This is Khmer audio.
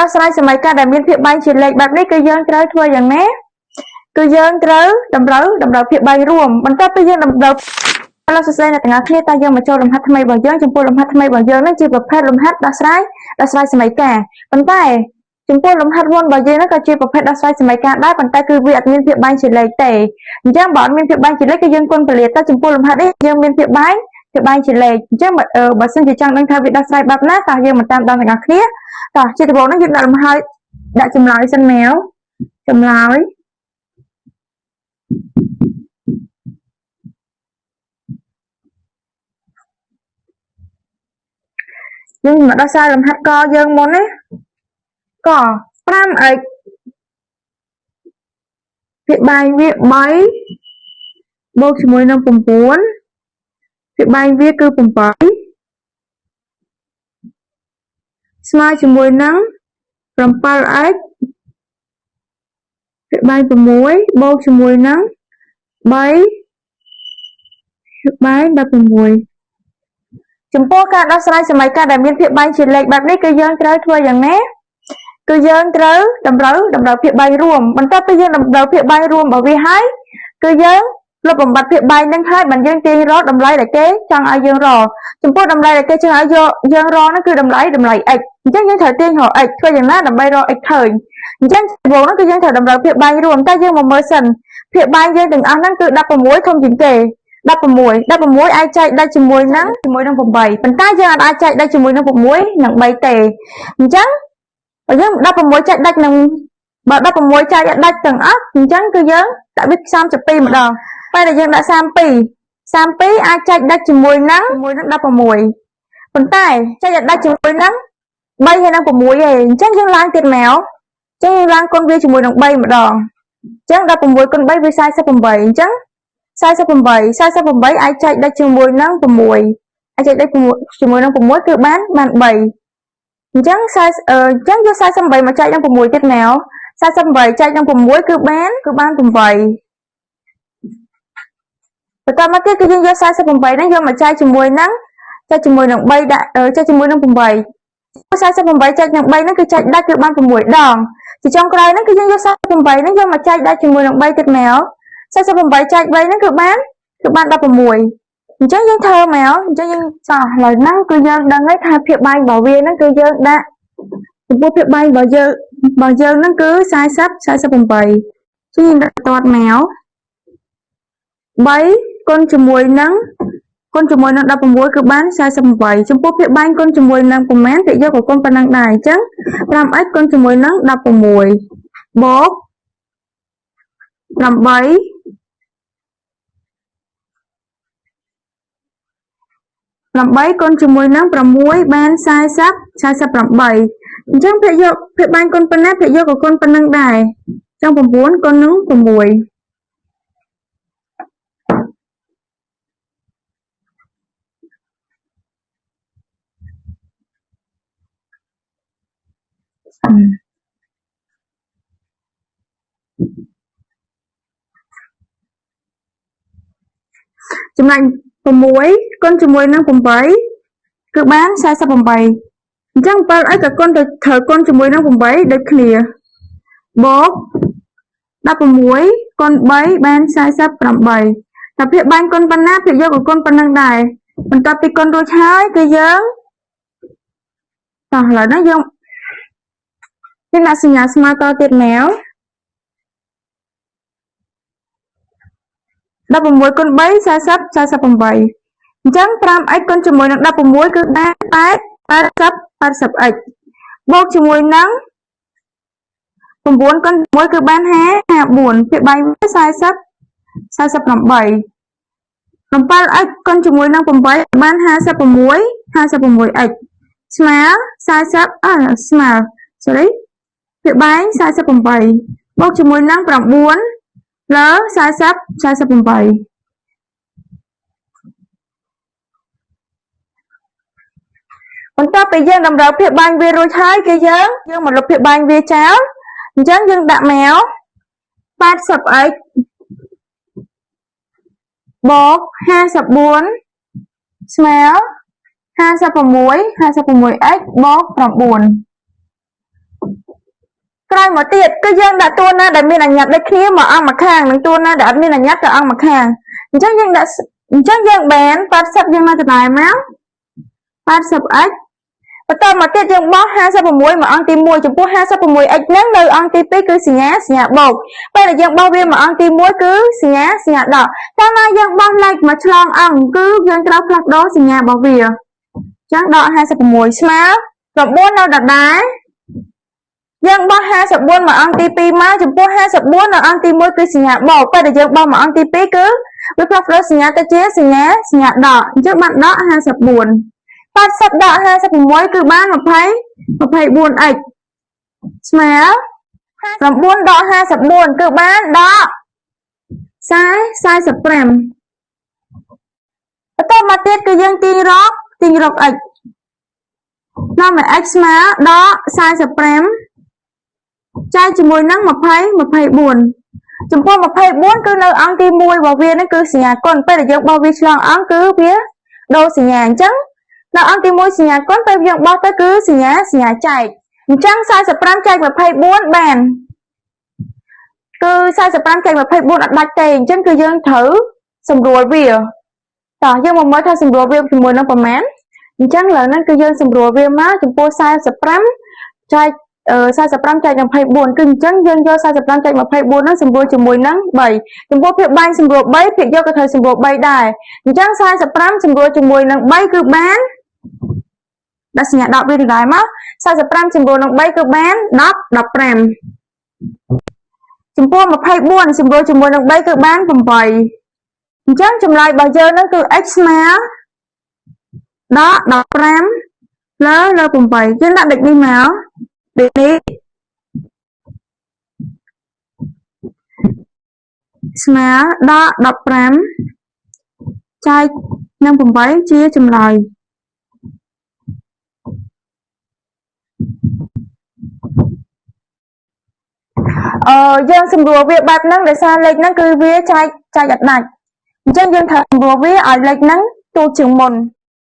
ដោះស្រាយសមីការដែលមានភាពបែងជាលេខបែបនេះគឺយើងត្រូវធ្វើយ៉ាងណាគឺយើងត្រូវតម្រូវភាពបែងរួមបន្ទាប់ពីយើងតម្រូវឥឡូវសួស្តីអ្នកទាំងអស់គ្នាតើយើងមកចូលលំហាត់ថ្មីរបស់យើងចំពោះលំហាត់ថ្មីរបស់យើងនឹងជាប្រភេទលំហាត់ដោះស្រាយសមីការប៉ុន្តែចំពោះលំហាត់មុនរបស់យើងហ្នឹងក៏ជាប្រភេទដោះស្រាយសមីការដែរប៉ុន្តែគឺវាអត់មានភាពបែងជាលេខទេអញ្ចឹងបើអត់មានភាពបែងជាលេខគឺយើងគុណពលាទៅចំពោះលំហាត់នេះយើងមានភាពបែងជាលេខអញ្ចឹងបើសិនជាចង់ដឹងថាវាដោះស្រាយបែបណាតើយើងមកតាមដានទាំងអស់គ្នាតោះជាដំបូងហ្នឹងយើងដាក់លំហាត់ដាក់ចម្លើយសិនមកចម្លើយយើងមកដោះស្រាយលំហាត់កយើងមុនណាក 5x ភាគបែងវា3បូកជាមួយនឹង9ភាគបែងវាគឺ8ស្មើជាមួយនឹង 7x ភាគបែង6បូកជាមួយនឹង3ភាគបែង16ចំពោះការដោះស្រាយសមីការដែលមានភាពបែងជាលេខបែបនេះគឺយើងត្រូវធ្វើយ៉ាងណាគឺយើងត្រូវតម្រូវភាពបែងរួមបន្ទាប់ពីយើងតម្រូវភាពបែងរួមរបស់វាហើយគឺយើងលុបបំបាត់ភាពបែងនឹងហើយបានយើងទាញរកតម្លៃដែលគេចង់ឲ្យយើងរកចំពោះតម្លៃដែលគេចង់ឲ្យយកយើងរកនោះគឺតម្លៃ x អញ្ចឹងយើងត្រូវទាញរក x ធ្វើយ៉ាងណាដើម្បីរក x ឃើញអញ្ចឹងដំបូងនោះគឺយើងត្រូវតម្រូវភាពបែងរួមតែយើងមកមើលសិនភាពបែងយើងទាំងអស់ហ្នឹងគឺ16ធំជាងគេ16អាចចែកដាច់ជាមួយនឹង8ប៉ុន្តែយើងអាចចែកដាច់ជាមួយនឹង6និង3ទេអញ្ចឹងបើយើង16ចែកដាច់នឹងបើ16ចែកដាច់ទាំងអស់អញ្ចឹងគឺយើងដាក់វា32ម្ដងពេលដែលយើងដាក់32 32អាចចែកដាច់ជាមួយនឹង16ប៉ុន្តែចែកដាច់ជាមួយនឹង3ហើយនឹង6ឯងអញ្ចឹងយើងឡើងទៀតមកអញ្ចឹងយើងឡើងគុណវាជាមួយនឹង3ម្ដងអញ្ចឹង16គុណ3វា48អញ្ចឹង48 48អាចចែកដាច់ជាមួយនឹង6អាចចែកដាច់ជាមួយនឹង6គឺបាន3អញ្ចឹង40អញ្ចឹងយក48មកចែកនឹង6ទៀតមក48ចែកនឹង6គឺបាន8បន្តមកទៀតគឺយើងយក48ហ្នឹងយកមកចែកជាមួយនឹង3ដាក់ចែកជាមួយនឹង8 48ចែកនឹង3ហ្នឹងគឺចែកដាច់គឺបាន6ដងជាចុងក្រោយហ្នឹងគឺយើងយក48ហ្នឹងយកមកចែកដាច់ជាមួយនឹង3ទៀតមក48ចែក3ហ្នឹងគឺបាន16អញ្ចឹងយើងធ្វើមកអញ្ចឹងយើងចោះឥឡូវហ្នឹងគឺយើងដឹងហើយថាភាពបែងរបស់វាហ្នឹងគឺយើងដាក់ចំពោះភាពបែងរបស់យើងហ្នឹងគឺ40 48ជាងយើងដាក់តតមក3គុណជាមួយនឹង16គឺបាន48ចំពោះភាគបែងគុណជាមួយនឹងប្រមាណភាគយកក៏គុណប៉ុណ្ណឹងដែរអញ្ចឹង 5x គុណជាមួយនឹង16បូក8 8គុណជាមួយនឹង6បាន40 48អញ្ចឹងភាគយកភាគបែងគុណប៉ុណ្ណាភាគយកក៏គុណប៉ុណ្ណឹងដែរអញ្ចឹង9គុណនឹង6ចំណែក6គុណជាមួយនឹង8គឺបាន48អញ្ចឹង 7x ក៏គុណទៅត្រូវគុណជាមួយនឹង8ដូចគ្នាបូក16គុណ3បាន48តែភាគបែងគុណប៉ុណ្ណាភាគយកក៏គុណប៉ុណ្ណឹងដែរបន្ទាប់ពីគុណរួចហើយគឺយើងតោះឥឡូវនេះយើងដាក់សញ្ញាស្មើតទៀតមក16គុណ3 40 48អញ្ចឹង 5x គុណជាមួយនឹង16គឺបាន8 80 80x បូកជាមួយនឹង9គុណ6គឺបាន54ភាគបែង40 48 7x គុណជាមួយនឹង8បាន56 56x ស្មើ40អឺស្មើ sorry ភាគបែង48បូកជាមួយនឹង9លើ40 48បន្ទាប់ពីយើងតម្រូវភាពបែងវារួចហើយគឺយើងមកលុបភាពបែងវាចោលអញ្ចឹងយើងដាក់មក 80x បូក54ស្មើ56 56x បូក9 ក្រោយមកទៀតគឺយើងដាក់តួណាដែលមានអញ្ញត្តិដូចគ្នាមកអង្គម្ខាងនិងតួណាដែលអត់មានអញ្ញត្តិទៅអង្គម្ខាងអញ្ចឹងយើងដាក់អញ្ចឹងយើងបាន80យើងមកដដែលមក 80x បន្តមកទៀតយើងបោះ56មកអង្គទី1ចំពោះ 56x ហ្នឹងនៅអង្គទី2គឺសញ្ញាសញ្ញាបូកពេលដែលយើងបោះវាមកអង្គទី1គឺសញ្ញាសញ្ញាដកកាលណាយើងបោះលេខមកឆ្លងអង្គគឺយើងត្រូវផ្លាស់ប្ដូរសញ្ញារបស់វាអញ្ចឹងដក56ស្មើ9នៅដដែលយើងបោះ54មកអង្គទី2មកចំពោះ54នៅអង្គទី1គឺសញ្ញាបូកពេលដែលយើងបោះមកអង្គទី2គឺវាផ្លាស់ប្ដូរសញ្ញាទៅជាសញ្ញាសញ្ញាដកអញ្ចឹងបានដក54 80ដក56គឺបាន20 24x ស្មើ9ដក54គឺបានដក40 45បន្តមកទៀតគឺយើងទាញរកទាញរក x នាំឲ្យ x ស្មើដក45ចែកជាមួយនឹង20 24ចំពោះ24គឺនៅអង្គទី1របស់វានេះគឺសញ្ញាគុណពេលដែលយើងបោះវាឆ្លងអង្គគឺវាដូរសញ្ញាអញ្ចឹងនៅអង្គទី1សញ្ញាគុណពេលយើងបោះទៅគឺសញ្ញាសញ្ញាចែកអញ្ចឹង45ចែក24បានគឺ45ចែក24អត់ដាច់ទេអញ្ចឹងគឺយើងត្រូវសម្រួលវាតោះយើងមកមើលថាសម្រួលវាជាមួយនឹងប្រមាណអញ្ចឹងឥឡូវហ្នឹងគឺយើងសម្រួលវាមកចំពោះ45ចែក45ចែក24គឺអញ្ចឹងយើងយក45ចែក24ហ្នឹងសម្រួលជាមួយនឹង3ចំពោះភាគបែងសម្រួល3ភាគយកក៏ត្រូវសម្រួល3ដែរអញ្ចឹង45សម្រួលជាមួយនឹង3គឺបានដាក់សញ្ញាដកវាដដែលមក45សម្រួលនឹង3គឺបាន10 15ចំពោះ24សម្រួលជាមួយនឹង3គឺបាន8អញ្ចឹងចម្លើយរបស់យើងនឹងគឺ x ស្មើដក15លើលើ8យើងដាក់ដូចនេះមកដូចនេះស្មើដក15ចែកនឹង8ជាចម្លើយអឺយើងសម្រួលវាបែបហ្នឹងដោយសារលេខហ្នឹងគឺវាចែកចែកអត់ដាច់អញ្ចឹងយើងត្រូវសម្រួលវាឲ្យលេខហ្នឹងទូជាងមុន។